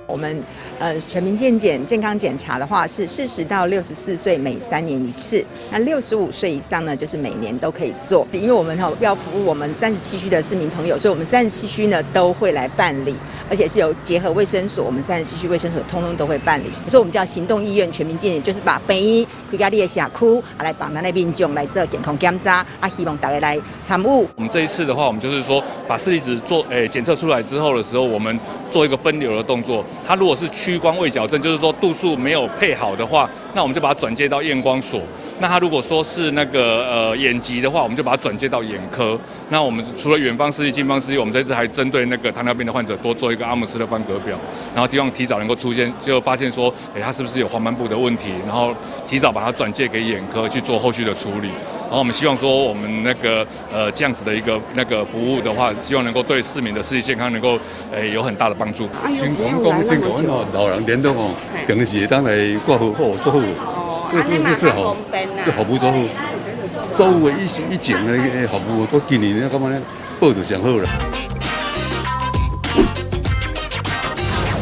我們全民健檢健康檢查的話，是40到64歲每3年一次，那65歲以上呢，就是每年都可以做。因為我們哈要服務我們三十七區的市民朋友，所以我們三十七區呢都會來辦理，而且是有結合衛生所，我們三十七區衛生所通通都會辦理。所以，我們叫行動醫院全民健檢，就是把病院開到你的社區，啊來幫咱的民眾來做健康檢查，啊希望大家來參與。我們這一次的話，我們就是說把視力值做檢測出來之後的時候，我們做一個分流的動作。它如果是屈光未矯正，就是說度數沒有配好的話，那我們就把它轉介到驗光所。那他如果說是那個眼疾的話，我們就把它轉介到眼科。那我們除了遠方視力、近方視力，我們這次還針對那個糖尿病的患者多做一個阿姆斯特方格表，然後希望提早能夠出現，就發現說，他是不是有黃斑部的問題，然後提早把它轉介給眼科去做後續的處理。然後我們希望說，我們那個這樣子的一個那個服務的話，希望能夠對市民的視力健康能夠有很大的幫助。先講講先講哦，老人連動哦，平時會當來掛號哦，做好，這最好，這服務做好，所有的以前的服務，都今年咧感覺咧報就上好啦。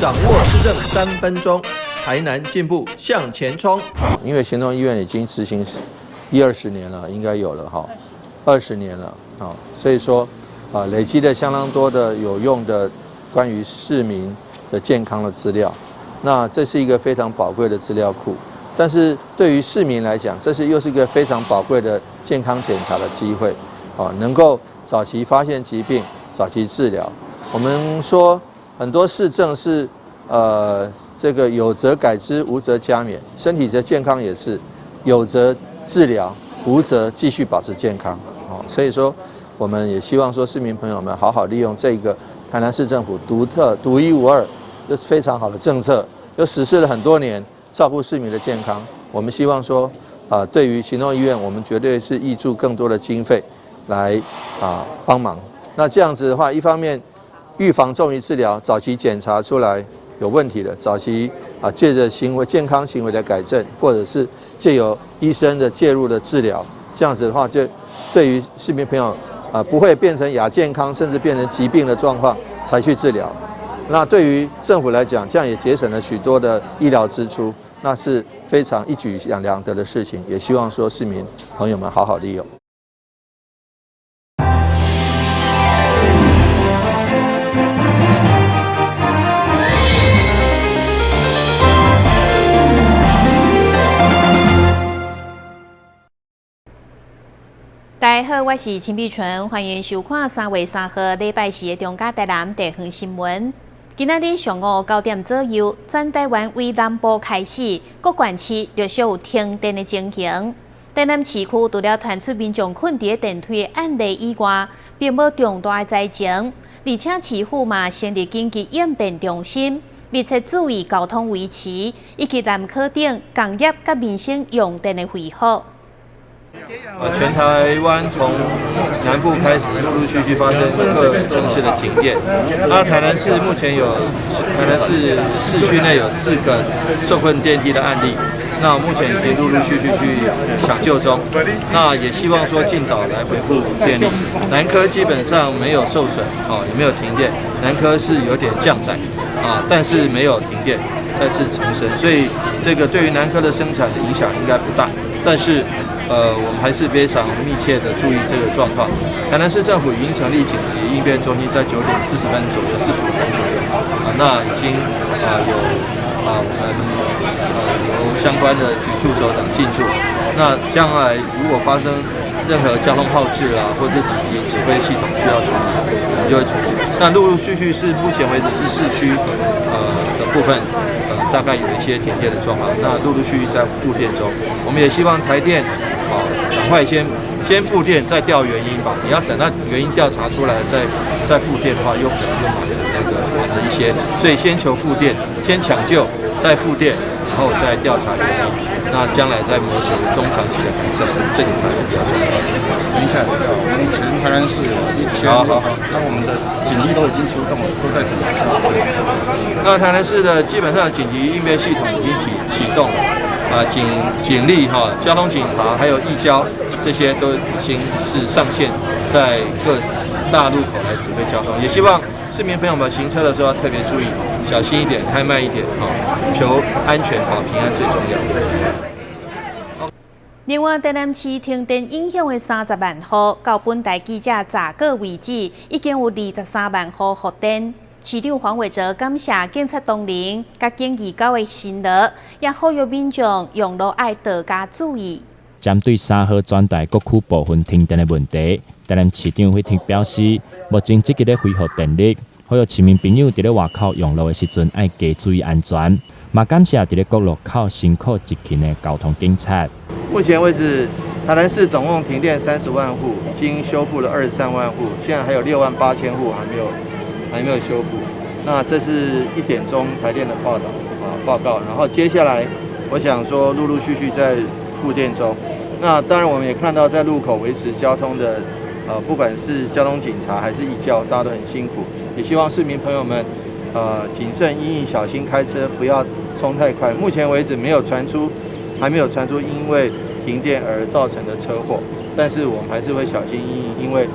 掌握市政3分鐘，台南進步向前衝。因為行動醫院已經執行一二十年了，應該有了哈，二十年了啊，所以說啊，累積了相當多的有用的關於市民的健康的資料，那這是一個非常寶貴的資料庫。但是對於市民來講，這是又是一個非常寶貴的健康檢查的機會，啊，能夠早期發現疾病，早期治療。我們說很多市政是，這個有則改之，無則加勉。身體的健康也是有則治療，無則繼續保持健康。哦，所以說我們也希望說市民朋友們好好利用這個台南市政府獨特、獨一無二、又是非常好的政策，又實施了很多年，照顧市民的健康。我們希望說，啊，對於行動醫院，我們絕對是挹注更多的經費來啊幫忙。那這樣子的話，一方面預防重於治療，早期檢查出來有問題的，早期啊借著行為健康行為的改正，或者是借由醫生的介入的治療，這樣子的話，就對於市民朋友啊不會變成亞健康，甚至變成疾病的狀況才去治療。那對於政府來講，這樣也節省了許多的醫療支出，那是非常一舉兩得的事情。也希望說市民朋友們好好利用。大家好，我是陳碧純，歡迎收看3月3號禮拜四的中嘉台南地方新聞。今仔日上午9點左右，全台灣為南部開始，各縣市陸續有停電的情形。台南市區除了傳出民眾睏佇電梯的案例以外，並無重大的災情，而且市府嘛成立緊急應變中心，密切注意交通維持以及南科等工業佮民生用電的恢復。全台灣從南部開始陸陸續續發生各城市的停電。那台南市目前有台南市市區內有4個受困電梯的案例，那目前已經陸陸續續去搶救中。那也希望說盡早來恢復電力。南科基本上沒有受損，哦，也沒有停電。南科是有點降載啊，但是沒有停電，再次重申，所以這個對於南科的生產的影響應該不大，但是，我們還是非常密切的注意這個狀況。台南市政府已經成立緊急應變中心，在9點40分左右，45分左右，啊，那已經啊有啊我們由相關的局處首長進駐。那將來如果發生任何交通號誌啊，或者緊急指揮系統需要處理，我們就會處理。但陸陸續續是目前為止是市區的部分，大概有一些停電的狀況。那陸陸續續在復電中，我們也希望台電。好，趕快先復電，再調原因吧。你要等到原因調查出來再復電的話，有可能又晚那個晚了一些。所以先求復電，先搶救，再復電，然後再調查原因。那將來再謀求中長期的改善，這點反而比較重要。等一下，我們全台南市有1000，好好好，那我們的警力都已經出動了，都在指揮下。那台南市的基本上緊急應變系統已經啟動了。啊，警力哈，交通警察還有義交這些都已經是上線，在各大路口來指揮交通。也希望市民朋友們行車的時候要特別注意，小心一點，開慢一點，哈，求安全，保平安最重要。另外，台南市停電影響的30萬戶，到本台記者查過為止，已經有23萬戶復電。市長黃偉哲感謝警察同仁佮警義狗的辛勞，也呼籲民眾用路愛多加注意。針對3號全台各區部分停電的問題，台南市長惠特表示，目前積極咧恢復電力，呼籲市民朋友佇咧外口用路的時陣愛加注意安全。嘛感謝佇咧各路口辛苦執勤的交通警察。目前為止，台南市總共停電30萬戶，已經修復了23萬戶，現在還有6萬8千戶還沒有修復。那這是1點鐘台電的報道啊報告，然後接下來我想說陸陸續續在復電中。那當然我們也看到在路口維持交通的，不管是交通警察還是義交，大家都很辛苦。也希望市民朋友們，謹慎因應，小心開車，不要衝太快。目前為止沒有傳出，還沒有傳出因為停電而造成的車禍，但是我們還是會小心翼翼，因為，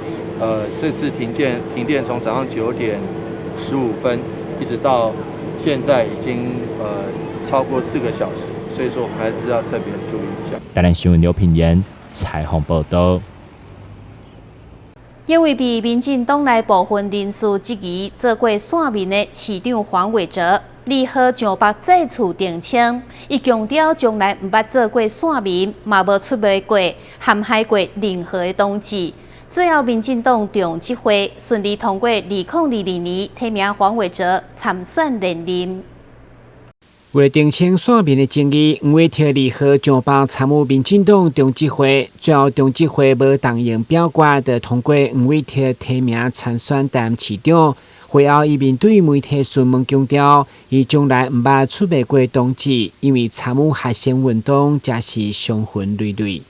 這次停電從早上9點15分一直到現在已經超過4個小時，所以說我們還是要特別注意一下。台南新聞劉品言採訪報道。因為被民進黨內部分人士質疑做過線民的市長黃偉哲，2號上北再次澄清，伊強調從來毋捌做過線民，嘛無出賣過、陷害過任何的同志。最後，民進黨中執會順利通過2022年提名黃偉哲參選連任。為了澄清線民的爭議，黃偉哲2號上北參與民進黨中執會，最後中執會無動用表決，就通過黃偉哲提名參選台南市長。會後，伊面對媒體詢問，強調伊從來毋捌出賣過同志，因為參與學生運動，才是傷痕累累。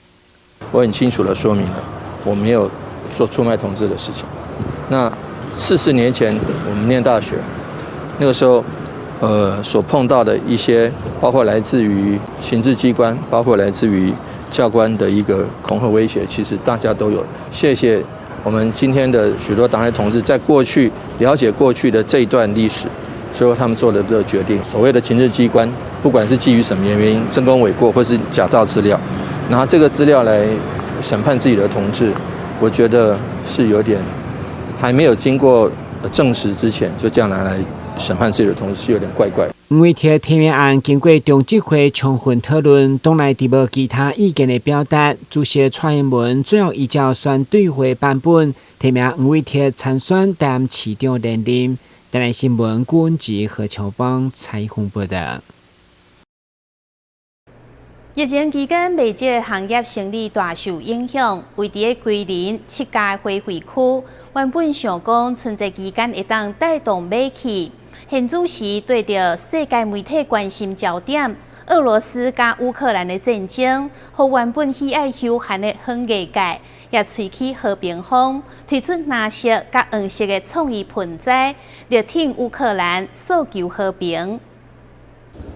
我很清楚的說明了，我沒有做出賣同志的事情。那40年前我們念大學，那個時候，所碰到的一些，包括來自於情治機關，包括來自於教官的一個恐嚇威脅，其實大家都有。謝謝我們今天的許多黨內同志，在過去了解過去的這一段歷史，所以他們做了這個決定。所謂的情治機關，不管是基於什麼原因，政功諉過或是假造資料，拿這個資料來審判自己的同志，我覺得是有點還沒有經過證實之前，就這樣拿來審判自己的同志是有點怪怪。黃偉哲提名案經過中執會充分討論，黨內佇無其他意見的表達，主席蔡英文最後依照選對會版本提名黃偉哲參選台南市長連任。台南新聞郭文吉何秋芳採訪報道。疫情期間，賣這行業生意大受影響。位佇个歸仁七家花卉區，原本想講春節期間會當帶動買氣，現此時對著世界媒體關心焦點，俄羅斯佮烏克蘭的戰爭，予原本喜愛休閒的園藝界，也吹起和平風，推出藍色佮黃色的創意盆栽，力挺烏克蘭，訴求和平。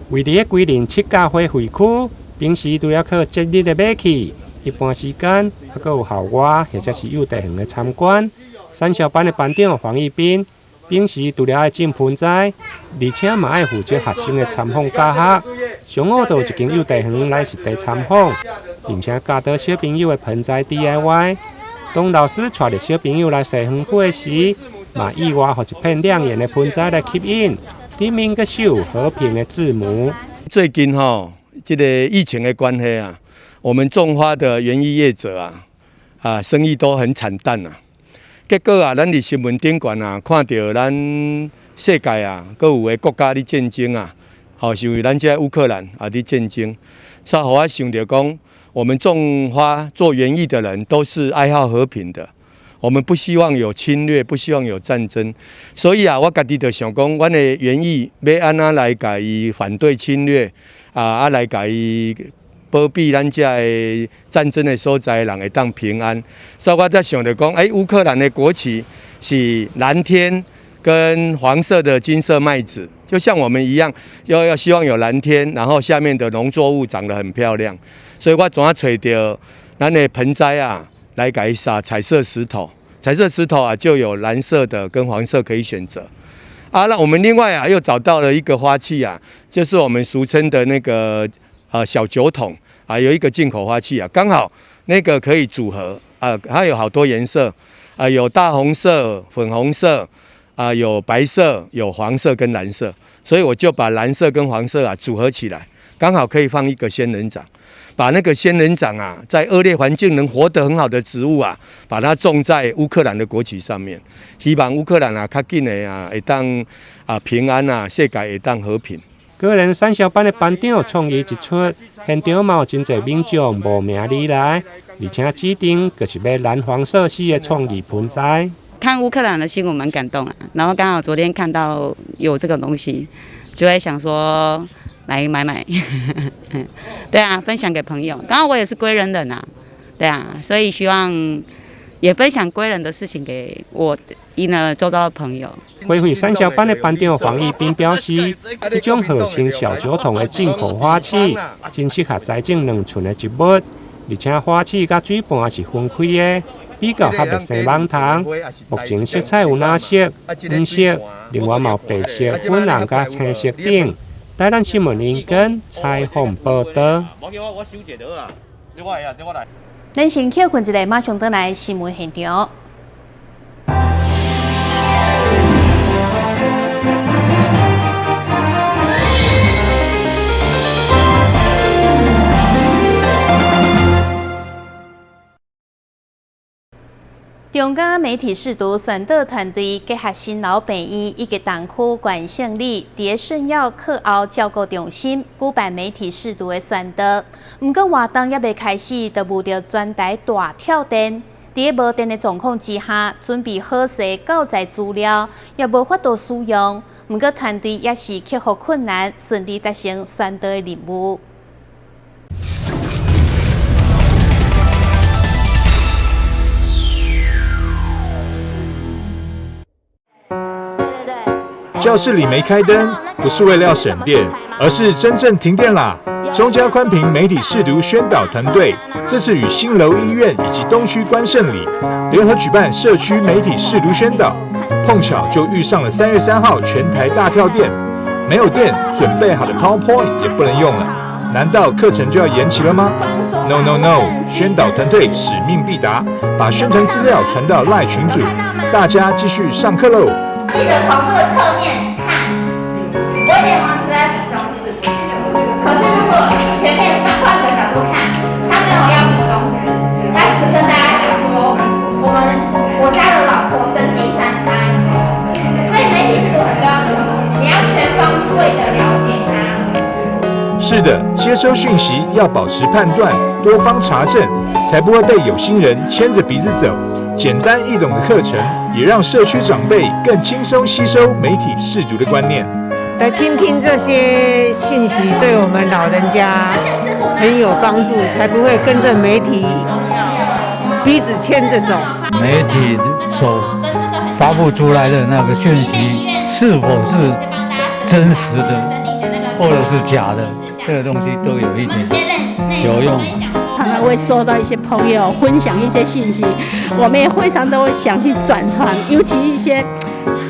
位佇个歸仁七家花卉區，平時除了靠節日的買氣，一般時間還閣有校外或者是幼稚園的參觀。產銷班的班長黃義斌，平時除了愛種盆栽，而且嘛愛負責學生的參訪教學。上午就有一間幼稚園來實地參訪，並且教導小朋友的盆栽 DIY。當老師帶著小朋友來踅園區的時，嘛意外予一片亮眼的盆栽來吸引，頂面閣繡和平的字母。最近吼，這個疫情的關係啊，我們種花的園藝業者啊，生意都很慘淡啊。結果啊，咱佇新聞頂懸啊，看著咱世界啊，閣有的國家咧戰爭啊，吼，是為咱這烏克蘭啊佇戰爭，所以予我想著講，我們種花做園藝的人都是愛好和平的，我們不希望有侵略，不希望有戰爭，所以啊，我家己就想講，阮的園藝欲按怎來共伊反對侵略啊，來共伊保庇咱這个戰爭的所在人會當平安，所以我才想著講，欸，烏克蘭的國旗是藍天跟黃色的金色麥子，就像我們一樣，要希望有藍天，然後下面的農作物長得很漂亮，所以我怎啊揣著咱的盆栽啊，來共伊灑彩色石頭，彩色石頭啊就有藍色的跟黃色可以選擇。啊，那我們另外啊又找到了一個花器啊，就是我們俗稱的那個小酒桶啊，有一個進口花器啊，剛好那個可以組合啊，它有好多顏色啊，有大紅色、粉紅色啊，有白色、有黃色跟藍色，所以我就把藍色跟黃色啊組合起來，剛好可以放一個仙人掌。把那個仙人掌啊，在惡劣環境能活得很好的植物啊，把它種在烏克蘭的國旗上面，希望烏克蘭啊，較緊的啊，會當啊平安啊，世界會當和平。果然，產銷班的班長創意一出，現場嘛有真濟民眾慕名而來，而且指定就是欲藍黃色系的創意盆栽。看烏克蘭的新聞蠻感動啊，然後剛好昨天看到有這個東西，就會想說來買買，對啊，分享給朋友。剛好我也是歸仁人啊，對啊，所以希望也分享歸仁的事情給我周遭的朋友。花卉產銷班的班長黃義斌表示，這種號稱小酒桶的進口花器，真適合栽種2寸的植物，而且花器佮水盤是分開的，比較較袂生蠓蟲。目前色彩有藍色、黃色，另外嘛有白色、粉紅佮青色等。台南新聞林根採訪報道。咱先歇睏一下，馬上轉來新聞現場。中嘉媒體識讀宣導團隊結合新樓病院以及東區關聖里，佇順耀課後照顧中心舉辦媒體識讀的宣導。毋過活動猶未開始，就遇著全台大跳電。佇無電的狀況之下，準備好勢教材資料也無法度使用。毋過團隊也是克服困難，順利達成宣導的任務。教室裡沒開燈，不是為了省電，而是真正停電啦！中嘉寬頻媒體識讀宣導團隊這次與新樓醫院以及東區關聖里聯合舉辦社區媒體識讀宣導，碰巧就遇上了3月3號全台大跳電，沒有電，準備好的 PowerPoint 也不能用了，難道課程就要延期了嗎？ No No No！宣導團隊使命必達，把宣傳資料傳到賴群組，大家繼續上課嘍！記得從這個側面看，威廉王是在比中指，可是如果全面換個角度看，他沒有要比中指，他只跟大家講說，我家的老婆生第3胎，所以媒體識讀很重要，什麼？你要全方位的了解他。是的，接收訊息要保持判斷，多方查證，才不會被有心人牽着鼻子走。簡單易懂的課程，也讓社區長輩更輕鬆吸收媒體識讀的觀念。來聽聽這些信息，對我們老人家很有幫助，才不會跟着媒體鼻子牽着走。媒體所發布出來的那個訊息是否是真實的，或者是假的，這個東西都有一點有用。常常會收到一些朋友分享一些信息，我們也非常都會想去轉傳，尤其一些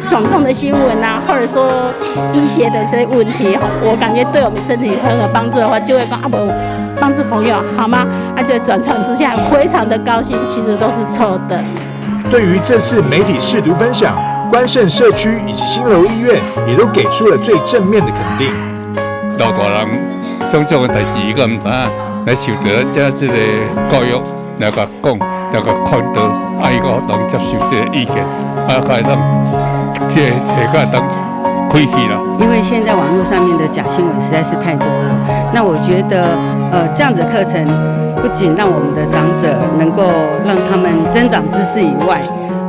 聳動的新聞啊，或者說醫學的一些問題，我感覺對我們身體很有幫助的話，就會講啊不，幫助朋友好嗎？而且轉傳出去，非常的高興，其實都是錯的。對於這次媒體識讀分享，關聖社區以及新樓醫院也都給出了最正面的肯定。老大人種種的代誌，伊個毋知影。來受著咱遮這個教育，來共講，來共勸導，啊，伊閣當接受這個意見，啊，才會當這個下個當開去啦。因為現在網絡上面的假新聞實在是太多了，那我覺得，這樣的課程不僅讓我們的長者能夠讓他們增長知識以外，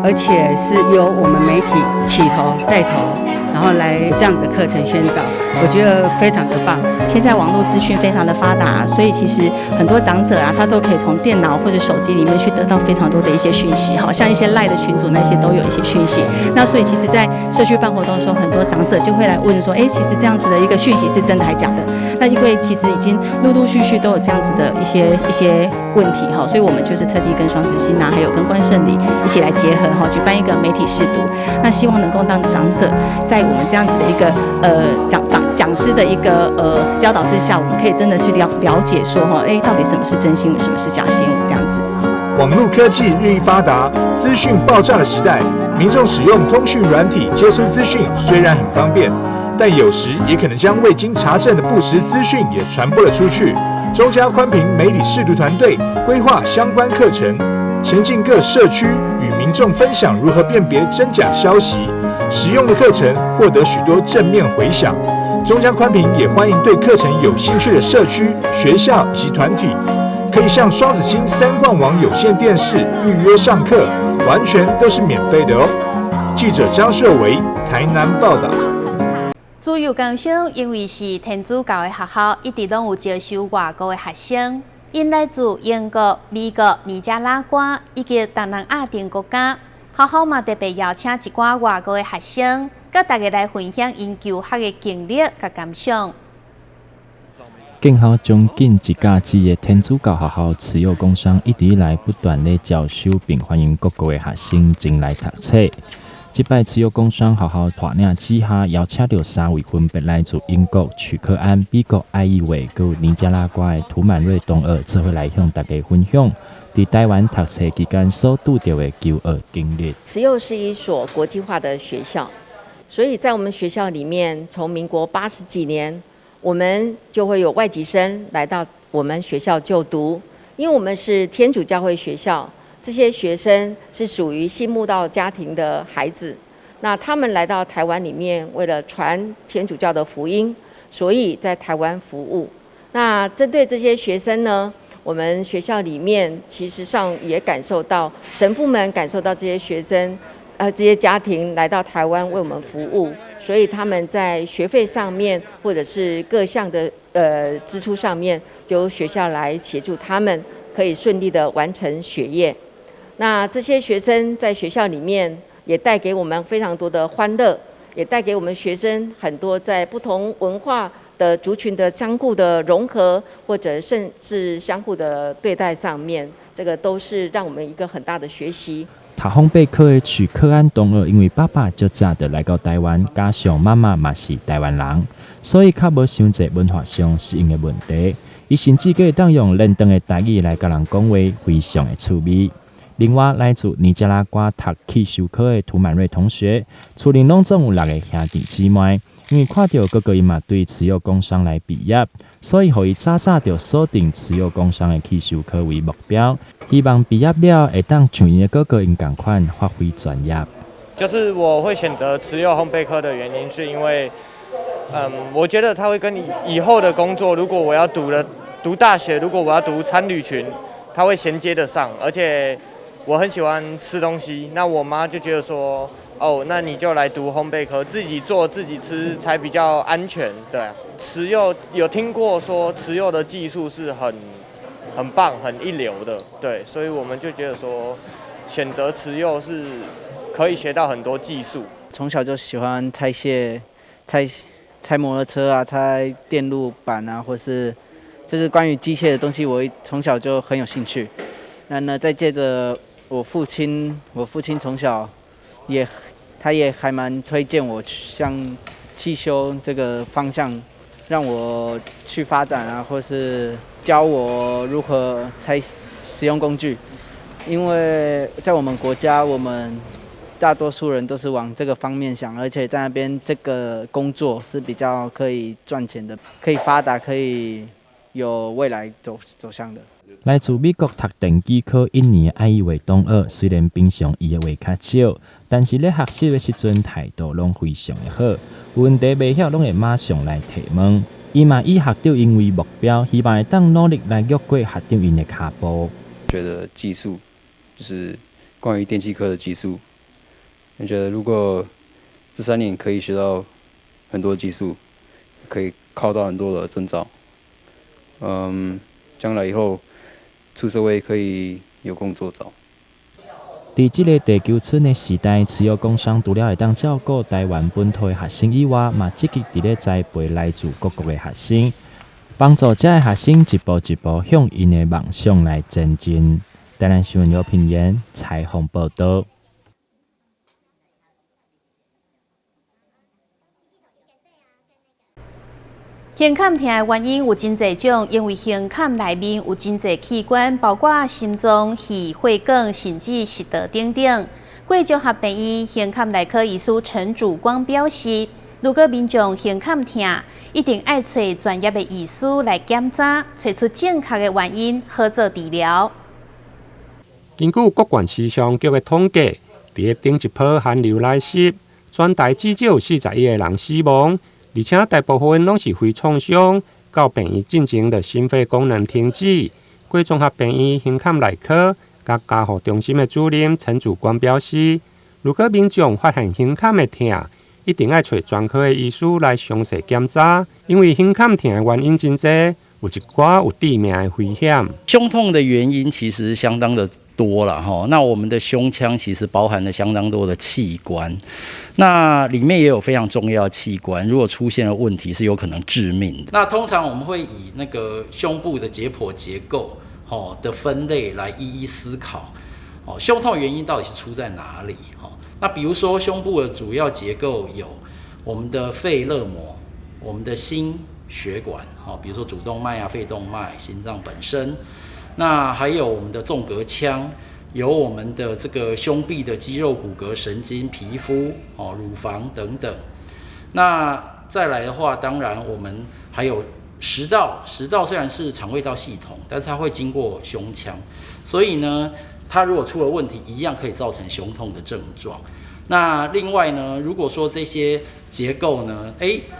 而且是由我們媒體起頭帶頭。然後來這樣的課程宣導，我覺得非常的棒。現在網絡資訊非常的發達，所以其實很多長者啊，他都可以從電腦或者手機裡面去得到非常多的一些訊息，好像一些賴的群組那些都有一些訊息。那所以其實，在社區辦活動的時候，很多長者就會來問說，哎，其實這樣子的一個訊息是真的還假的？那因為其實已經陸陸續續都有這樣子的一些問題哈，所以我們就是特地跟雙子星啊，還有跟關聖里一起來結合哈，舉辦一個媒體識讀，那希望能夠讓長者在在我們這樣子的一個講師的一個教導之下，我們可以真的去了解說哈，哎，到底什麼是真新聞，什麼是假新聞這樣子。網路科技日益發達，資訊爆炸的時代，民眾使用通訊軟體接收資訊雖然很方便，但有時也可能將未經查證的不實資訊也傳播了出去。中嘉寬頻媒體識讀團隊規劃相關課程，前進各社區與民眾分享如何辨別真假消息。實用的課程獲得許多正面迴響。中嘉寬頻也歡迎對課程有興趣的社區、學校以及團體，可以向雙子星三冠網有線電視預約上課，完全都是免費的哦。記者張秀維台南報道。慈幼工商因為是天主教的學校，一直攏有招收外國的學生，𪜶來自英國、美國、尼加拉瓜以及東南亞等國家。學校嘛特別邀請一寡外國的學生，佮大家來分享𪜶求學的經歷佮感想。建校將近一甲子的天主教學校慈幼工商，一直以來不斷咧招收並歡迎各國的學生前來讀冊。這擺慈幼工商學校帶領之下，邀請著三位分別來自英國許克安、美國愛爾維佮尼加拉瓜的涂滿瑞同學，做伙來向大家分享佇台灣讀冊期間所拄著的求學經歷。慈幼是一所國際化的學校，所以在我們學校裡面，從民國80幾年，我們就會有外籍生來到我們學校就讀，因為我們是天主教會學校。這些學生是屬於信慕道家庭的孩子，那他們來到台灣裡面，為了傳天主教的福音，所以在台灣服務。那針對這些學生呢，我們學校裡面其實上也感受到神父們感受到這些學生，這些家庭來到台灣為我們服務，所以他們在學費上面或者是各項的支出上面，由學校來協助他們，可以順利的完成學業。那這些學生在學校裡面也帶給我們非常多的歡樂，也帶給我們學生很多在不同文化的族群的相互的融合，或者甚至相互的對待上面，這個都是讓我們一個很大的學習。讀烘焙科的許克安同學，因為爸爸足早就來到台灣，加上媽媽嘛是台灣人，所以較無傷濟文化上適應的問題。伊甚至閣會當用輪轉的台語來佮人講話，非常的趣味。另外，來自尼加拉瓜讀汽修科的涂滿瑞同學，厝裡攏總有六个兄弟姊妹，因為看著哥哥伊嘛對慈幼工商來畢業，所以予伊早早就鎖定慈幼工商的汽修科為目標，希望畢業了會當像𪜶的哥哥𪜶仝款發揮專業。就是我會選擇慈幼烘焙科的原因，是因為，我覺得他會跟你以後的工作，如果我要讀大學，如果我要讀餐旅群，他會銜接得上，而且我很喜歡吃東西，那我媽就覺得說，哦，那你就來讀烘焙科，自己做自己吃才比較安全。對，慈幼有聽過說慈幼的技術是很棒、很一流的，對，所以我們就覺得說，選擇慈幼是可以學到很多技術。從小就喜歡拆卸、拆摩托車啊，拆電路板啊，或是就是關於機械的東西，我從小就很有興趣。那呢，再借著我父親從小也，他也還蠻推薦我向汽修這個方向，讓我去發展啊，或是教我如何拆使用工具。因為在我們國家，我們大多數人都是往這個方面想，而且在那邊這個工作是比較可以賺錢的，可以發達，可以有未來走向的。來自美國讀電機科一年的愛爾維同學，雖然平常伊的話較少，但是咧學習的時陣態度攏非常的好，有問題袂曉攏會馬上來提問。伊嘛以學長𪜶為目標，希望會當努力來越過學長𪜶的跤步。覺得技術就是關於電氣科的技術，我覺得如果這3年可以學到很多技術，可以考到很多的證照，將來以後出社會可以有工作找。佇這个地球村的時代，慈幼工商除了會當照顧台灣本土的學生以外，嘛積極佇咧栽培來自各國的學生，幫助遮的學生一步一步向𪜶的夢想來前進。台南新聞劉品言採訪報導。胸坎疼的原因有真濟種，因為胸坎內面有真濟器官，包括心臟、肺、血管，甚至食道等等。貴綜合病院胸坎內科醫師陳祖光表示，如果民眾胸坎疼，一定愛揣專業的醫師來檢查，揣出正確的原因，好做治療。根據國健氣象局的統計，佇咧頂一波寒流來襲，全台至少有41個人死亡。而且大部分攏是肺創傷，到病院進前就心肺功能停止。貴綜合病院胸坎內科佮加護中心的主任陳祖光表示，如果民眾發現胸坎的疼，一定愛揣專科的醫師來詳細檢查，因為胸坎疼的原因真濟，有一寡有致命的危險。胸痛的原因其實相當的多了哈，那我們的胸腔其實包含了相當多的器官，那裡面也有非常重要的器官，如果出現了問題，是有可能致命的。那通常我們會以那個胸部的解剖結構吼的分類來一一思考，哦，胸痛原因到底是出在哪裡？哈，那比如說胸部的主要結構有我們的肺肋膜、我們的心血管，哈，比如說主動脈啊、肺動脈、心臟本身。那還有我們的縱隔腔，有我們的這個胸壁的肌肉、骨骼、神經、皮膚、哦、乳房等等。那再來的話，當然我們還有食道，食道雖然是腸胃道系統，但是它會經過胸腔，所以呢，它如果出了問題，一樣可以造成胸痛的症狀。那另外呢，如果說這些結構呢，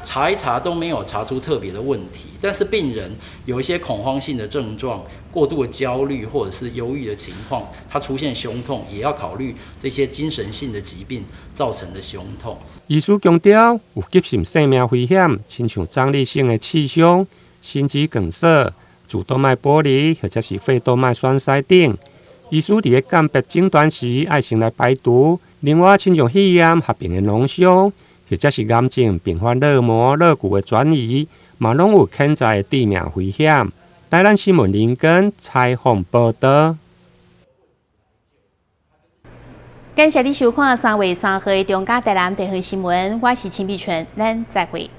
查一查都沒有查出特別的問題，但是病人有一些恐慌性的症狀、過度的焦慮或者是憂鬱的情況，他出現胸痛，也要考慮這些精神性的疾病造成的胸痛。醫師強調，有急性生命危險，親像張力性的刺傷、心肌梗塞、主動脈剝離或者是肺動脈栓塞等。醫師佇咧鑑別診斷時，愛先來排除。另外，親像肺炎合併的膿傷，或者是癌症併發肋膜、肋骨的轉移，嘛攏有潛在的致命危險。台南新聞林根採訪報道。感謝你收看3月3號的中嘉台南地方新聞，我是秦碧純，咱再會。